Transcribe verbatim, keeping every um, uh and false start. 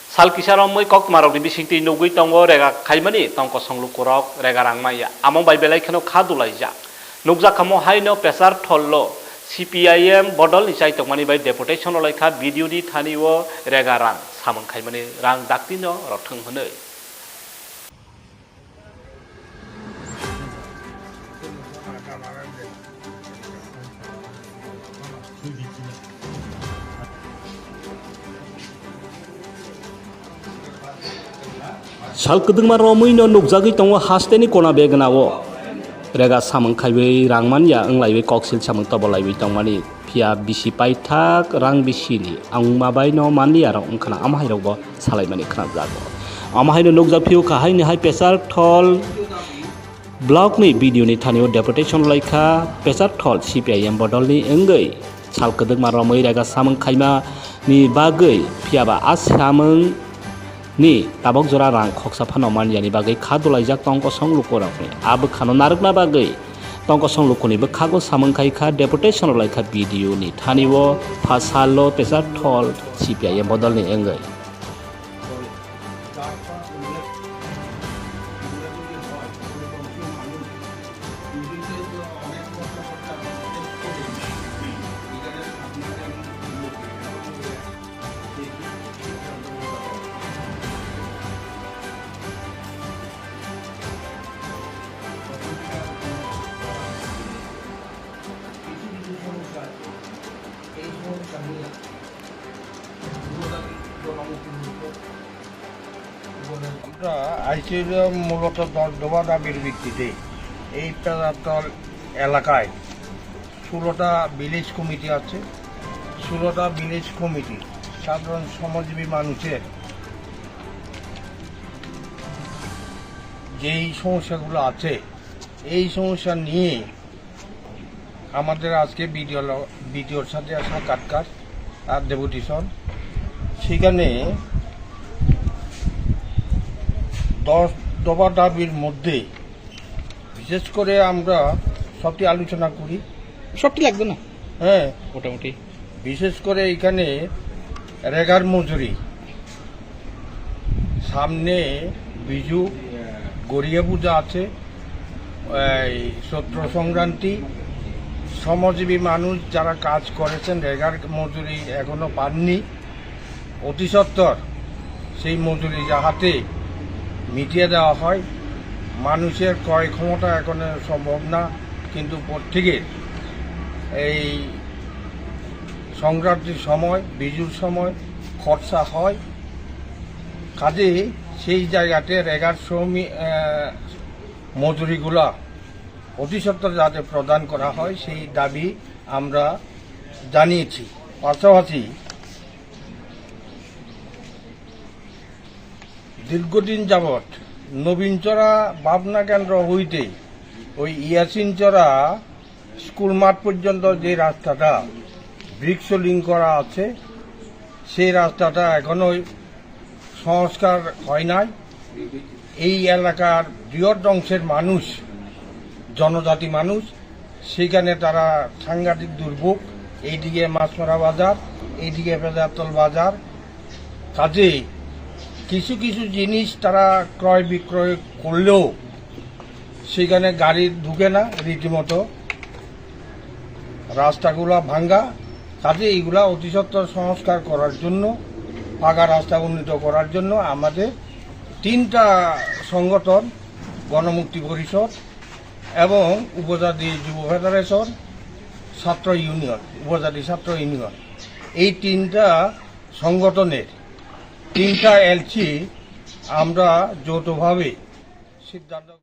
Sal kisa romwi koktwmarokni bisingtwi nugwi tongo rega khaimani tongkosong lukurok rega rang manya. Amo bai belai kheno kha dulaijak. Nukjakha mo haino Pesar Thollo C P I M bodolni chaitokmani bai deputation rwlaikha B D O ni thani o rega rang samung khaimani rang daktino rwthwng hwnwi. Sal kwdwkma romwi no nukjagwi tongo hasteni kona begna o rega samung khaiwi rang manya wnglaiwi koksil samung tobolaiwi tongmani. Phiya bisi paithak rang bisini ang wngma bai no manliya rok wngkhana, amo hai rok bo salaimani khwnajak. Amo hai no nukjak phiyok kha haini hai Pesar Thol block ni B D O ni thani o deputation lai kha Pesar Thol C P I M bodol ni wngwi sal kwdwkma romwi rega samung khaima ni bagwi, phiya ba a samung ni tabok jora rang khoksa phano manyani bagwi kha dulaijak tongkosong lukurokni. A bwkhano narwkna bagwi tongkosong lukuni bwkhago samung khai kha, deputation rwlai kha B D O ni thani o pha salo Pesar Thol C P I M bodol ni wngwi. আমরা আইসি মূলত দশ দফা দাবির ভিত্তিতে এই পেজারতল এলাকায় ষোলোটা ভিলেজ কমিটি আছে। ষোলোটা ভিলেজ কমিটি সাধারণ শ্রমজীবী মানুষের যেই সমস্যাগুলো আছে, এই সমস্যা নিয়ে আমাদের আজকে বিডিও ল-, বিডিওর সাথে সাক্ষাৎকার আর ডেপুটেশন। সেখানে দশ দফা দাবির মধ্যে বিশেষ করে আমরা সবটি আলোচনা করি। সবটি লাগবে না। হ্যাঁ। মোটামুটি। বিশেষ করে এখানে রেগার মজুরি, সামনে বিজু, গড়িয়া পূজা আছে, এই চৈত্র সংক্রান্তি, শ্রমজীবী মানুষ যারা কাজ করেছেন রেগার মজুরি এখনো পাননি, অতি সত্বর সেই মজুরি যাহাতে মিটিয়ে দেওয়া হয়। মানুষের ক্রয় ক্ষমতা এখনো সম্ভব না, কিন্তু প্রত্যেকের এই সংক্রান্তির সময়, বিজুর সময় খরচা হয়। কাজেই সেই জায়গাতে রেগার শ্রমিক, আহ, মজুরিগুলা অতি সত্বর যাতে প্রদান করা হয়, সেই দাবি আমরা জানিয়েছি। পাশাপাশি দীর্ঘদিন যাবৎ নবীনচরা ভাবনা কেন্দ্র হইতে ওই ইয়াসিনচরা স্কুল মাঠ পর্যন্ত যে রাস্তাটা ব্রিক সোলিং করা আছে, সেই রাস্তাটা এখনো সংস্কার হয় নাই। এই এলাকার বৃহৎ অংশের মানুষ জনজাতি মানুষ, সেখানে তারা সাংঘাতিক দুর্ভোগ। এইদিকে মাছমরা বাজার, এইদিকে পেজারতল বাজার। কাজেই কিছু কিছু জিনিস তারা ক্রয় বিক্রয় করলেও সেখানে গাড়ি ঢুকে না, রীতিমতো রাস্তাগুলা ভাঙ্গা। কাজে এইগুলা অতি সত্বর সংস্কার করার জন্য, পাকা রাস্তা উন্নীত করার জন্য আমাদের তিনটা সংগঠন, গণমুক্তি পরিষদ এবং উপজাতি যুব ফেডারেশন, ছাত্র ইউনিয়ন, উপজাতি ছাত্র ইউনিয়ন, এই তিনটা সংগঠনের তিনটা এলসি আমরা যৌথভাবে সিদ্ধান্ত